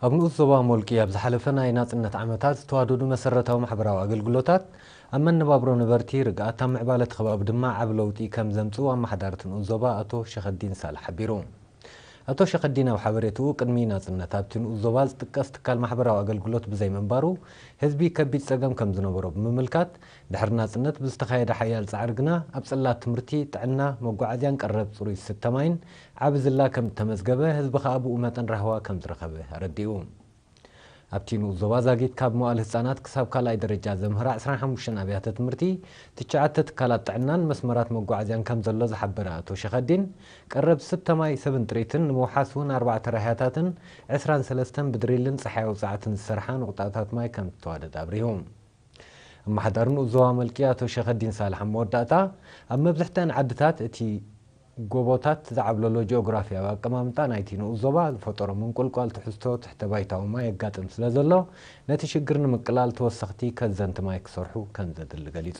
ኣብ ንኡስ ዞባ ሞልቂ ኣብ ዝሓለፈ ናይ ናጽነት ዓመታት ዝተዋደዱ መሰረታዊ ማሕበራዊ ኣገልግሎታት ኣብ መነባብሮ ነበርቲ ርግኣት፣ ኣብ ምዕባለ እቲ ከባቢ ድማ ዓቢ ለውጢ ከም ዘምጽኡ ኣመሓዳሪ እቲ ንኡስ ዞባ ኣቶ ሸኸዲን ሳልሕ ሓቢሩ። ኣቶ ሸኸዲን ኣብ ሓበሬትኡ፣ ቅድሚ ናጽነት ኣብቲ ንኡስ ዞባ ዝጥቀስ ትካል ማሕበራዊ ኣገልግሎት ብዘይምንባሩ ህዝቢ ከቢድ ጸገም ከም ዝነበሮ ብምምልካት፣ ድሕሪ ናጽነት ብዝተኻየደ ሓያል ጻዕሪ ግና ኣብ ጽላት ትምህርቲ፣ ጥዕና፣ መጓዓዝያን ቀረብ ጽሩይ ዝስተ ማይን ዓቢ ዝላ ከም እተመዝገበ፣ ህዝቢ ከኣ ብኡ መጠን ራህዋ ከም ዝረኸበ ኣረዲኡ። ኣብቲ ንኡስ ዞባ ዛጊት ካብ መዋእለ ህጻናት ክሳብ ካልኣይ ደረጃ ዘምህራ ዕስራን ሓሙሽተን ኣብያተ ትምህርቲ፣ ትሽዓተ ትካላት ጥዕናን መስመራት መጓዓዝያን ከም ዘሎ ዝሓበረ ኣቶ ሸኸዲን፣ ቀረብ ዝስተ ማይ ሰብን ጥሪትን ንምውሓስ እውን ኣርባዕተ ራህያታትን ዕስራን ሰለስተን ብድሪልን ጸሓያዊ ጸዓትን ዝሰርሓ ንቑጣታት ማይ ከም ዝተዋደደ ኣብሪሁ። ኣመሓዳሪ ንኡስ ዞባ ሞልቂ ኣቶ ሸኸዲን ሳልሕ ኣብ መወዳእታ፣ ኣብ መብዝሕተን ዓድታት እቲ ጎቦታት ዝዓብለሎ ጂኦግራፍያዊ ኣቀማምጣ ናይቲ ንኡስ ዞባ ዝፈጠሮ ምንቁልቋል ትሕዝቶ ትሕተ ባይታዊ ማይ የጋጥም ስለ ዘሎ፣ ነቲ ሽግር ንምቅላል ተወሰኽቲ ከዘንቲ ማይ ክሰርሑ ከም ዘድሊ ገሊጹ።